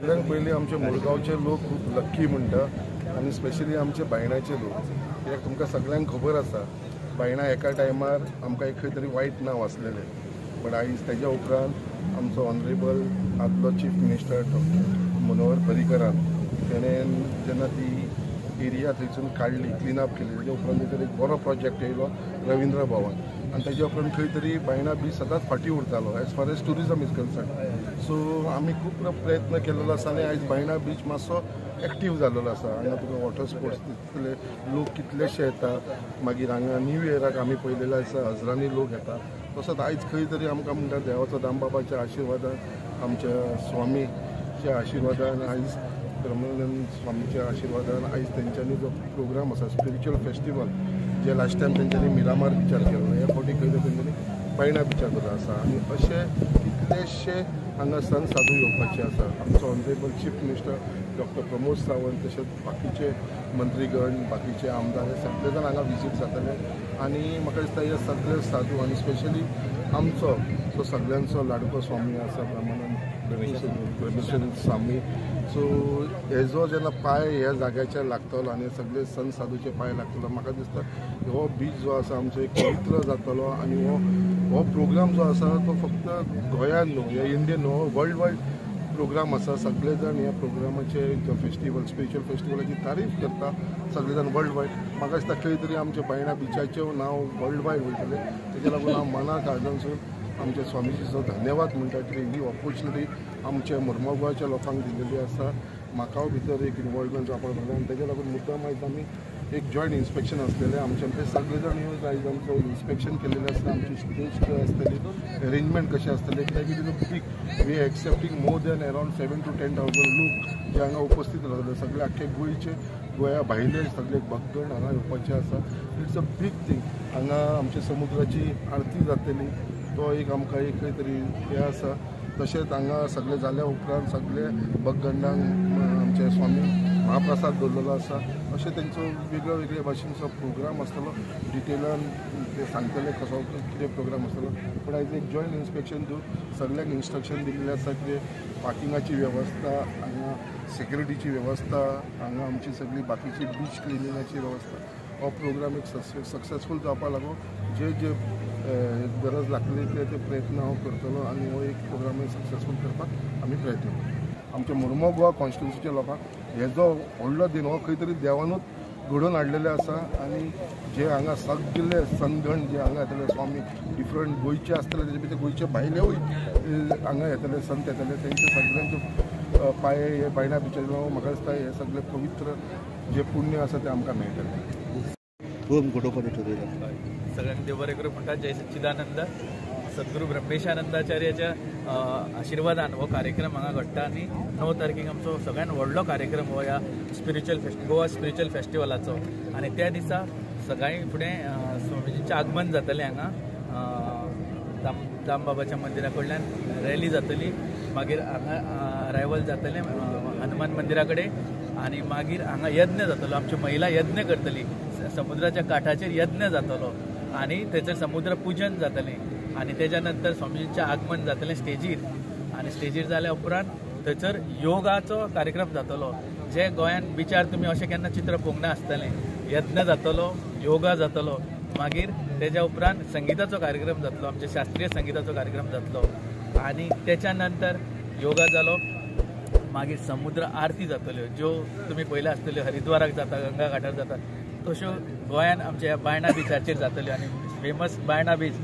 सगळ्यात पयलीं आमचे मुरगांवचे लोक खूब लक्की म्हणटा आनी स्पेशली आमचे बायणाचे लोक, कित्याक तुमकां सगळ्यांक खबर आसा बायणा एका टायमार आमकां एक खंय तरी वायट नांव आसलेलें, बट आयज तेज्या उपरांत आमचो ऑनरेबल आदलो चीफ मिनिस्टर डॉक्टर मनोहर पर्रीकरान तेणें जेन्ना ती एरिया थंयसून काडली, क्लीन अप केली, तेज्या उपरांत थंयसर एक बरो प्रोजेक्ट येयलो रविंद्र भवन आनी तेज्या उपरांत खंय तरी बायणा बीच सदांच फाटीं उरतालो as far as tourism is concern. So आमी खूब प्रयत्न केलेलो आसा आनी आयज बायणा बीच मातसो एक्टीव जाल्लो आसा. हांगा तुका वॉटर स्पोर्ट्स दिसतले, लोक कितलेशे येता, मागीर हांगा न्यू इयराक आमी पळयलेले आसा हजरांनी लोक येता. तसोच आयज खंय तरी आमकां म्हणटा देवाचो दामबाबाच्या आशिर्वादान, आमच्या स्वामीच्या आशिर्वादान, आयज ब्रह्मानंद स्वामीच्या आशिर्वादान आयज तेंच्यांनी जो प्रोग्राम आसा स्पिरिच्युअल फेस्टिवल जे लास्ट टायम तेंच्यांनी मिरामार बिचार केलो, ह्या फावटी खंय तरी तेंच्यांनी बायणा बिचार केलो आसा आनी अशे कितलेशे हांगा संत साधू येवपाचे आसा. आमचो honourable chief minister doctor Pramod Sawant तशेंच बाकीचे मंत्रीगण, बाकीचे आमदार हे सगळे जाण हांगा विजीट जातले आनी म्हाका दिसता हे सगळे साधू आनी स्पेशली आमचो जो सगळ्यांचो लाडको स्वामी आसा ब्रह्मानंद ब्रह्मेश्वर स्वामी, सो हेजो जेन्ना पांय ह्या जाग्याचेर लागतलो आनी सगळे संत साधूचे पांय लागतलो, म्हाका दिसता हो बीच जो आसा आमचो एक पवित्र जातलो आनी हो प्रोग्राम जो आसा तो फक्त गोंयान न्हू, ह्या इंडियन न्हू, वर्ल्ड वायड प्रोग्राम आसा. सगळे जाण ह्या प्रोग्रामाचे जो फेस्टिवल स्पिरिच्युअल फेस्टिवलाची तारीफ करता सगळे जाण वर्ल्ड वायड. म्हाका दिसता खंय तरी आमच्या बायणा बिचाचें नांव वर्ल्ड वायड वयतलें, तेज्या लागून हांव मना काळजांसून आमच्या स्वामीजीचो धन्यवाद म्हणटा की ही ऑपॉर्च्युनिटी आमच्या मुरगांवच्या लोकांक दिलेली आसा. म्हाका भितर एक इनवॉल्वमेंट जावपाक लागलें आनी तेज्या लागून मुद्दाम आयज आमी एक जॉयंट इन्स्पेक्शन आसलेलें, आमचे ते सगळे जाण येवन आयज आमचो इन्स्पेक्शन केलेलें आसता, आमची स्टेज खंय आसतली, अरेंजमेंट कशें आसतलें, कित्याक it big we are accepting more than around 7 to 10,000 लोक जे हांगा उपस्थित रावतले, सगळे आख्खे गोंयचे, गोंया भायले सगळे भक्तगण हांगा येवपाचे आसा. It's a big thing. हांगा आमच्या समुद्राची आरती जातली, तो एक आमकां एक खंय तरी हें आसा. तशेंच हांगा सगळें जाल्या उपरांत सगळे भक्तगणांक आमचे स्वामी महाप्रसाद दवरलेलो आसा. अशें तेंचो वेगळ्या वेगळ्या भाशेंचो प्रोग्राम आसतलो, डिटेलान ते सांगतले कसो कितें प्रोग्राम आसतलो. पूण आयज एक जॉयंट इन्स्पेक्शन दिवन सगळ्यांक इन्स्ट्रक्शन दिल्लें आसा कितें पार्किंगाची वेवस्था, हांगा सेक्युरिटीची वेवस्था, हांगा आमची सगळी बाकीची बीच क्लिनिंगाची वेवस्था, हो प्रोग्राम एक सक्सेसफूल जावपा लागून जे जे गरज लागतली ते ते प्रयत्न हांव करतलो आनी हो एक प्रोग्राम सक्सेसफूल करपाक आमी प्रयत्न करतले. आमच्या मुरगांव गोवा कॉन्स्टिट्युन्सीच्या लोकांक हेजो व्हडलो दिन हो खंय तरी देवानूच घडोवन हाडलेले आसा आनी जे हांगा सगळे संतगण जे हांगा येतले स्वामी डिफरंट गोंयचे आसतले, तेजे भितर गोंयचे भायलेवूय हांगा येतले संत येतले, तेंचे सगळ्यांचे पांय हे बायणा बिचार म्हाका दिसता हे सगळे पवित्र जे पुण्य आसा ते आमकां मेळटलें. सगळ्यांक देव बरें करूं म्हणटा. जय सच्चिदानंद. सद्गुरू ब्रह्मेशानंदाचार्याच्या आशिर्वादान हो कार्यक्रम हांगा घडटा आनी 9 तारखेक आमचो सगळ्यान व्हडलो कार्यक्रम हो ह्या स्पिरिच्युअल गोवा स्पिरिच्युअल फेस्टिवलाचो आनी त्या दिसा सकाळी फुडें स्वामीजींचें आगमन जातलें हांगा दामबाबाच्या मंदिरा कडल्यान रॅली जातली, मागीर हांगा अरायवल जातलें हनुमान मंदिरा कडेन आनी मागीर हांगा यज्ञ जातलो, आमच्यो महिला यज्ञ करतली, समुद्राच्या काठाचेर यज्ञ जातलो आनी थंयसर समुद्र पुजन जातलें आनी तेज्या नंतर स्वामीजींचें आगमन जातलें स्टेजीर आनी स्टेजीर जाल्या उपरांत थंयसर योगाचो कार्यक्रम जातलो. जे गोंयान बिचार तुमी अशें केन्ना चित्र पळोवंक ना आसतलें, यज्ञ जातलो, योगा जातलो, मागीर तेज्या उपरांत संगिताचो कार्यक्रम जातलो, आमचे शास्त्रीय संगिताचो कार्यक्रम जातलो आनी तेच्या नंतर योगा जालो, मागीर समुद्र आरती जातल्यो ज्यो तुमी पळयल्या आसतल्यो हरिद्वाराक जाता, गंगा घाटार जाता, तश्यो गोंयान आमच्या बायणा बिचाचेर जातल्यो आनी फेमस बायणा बीच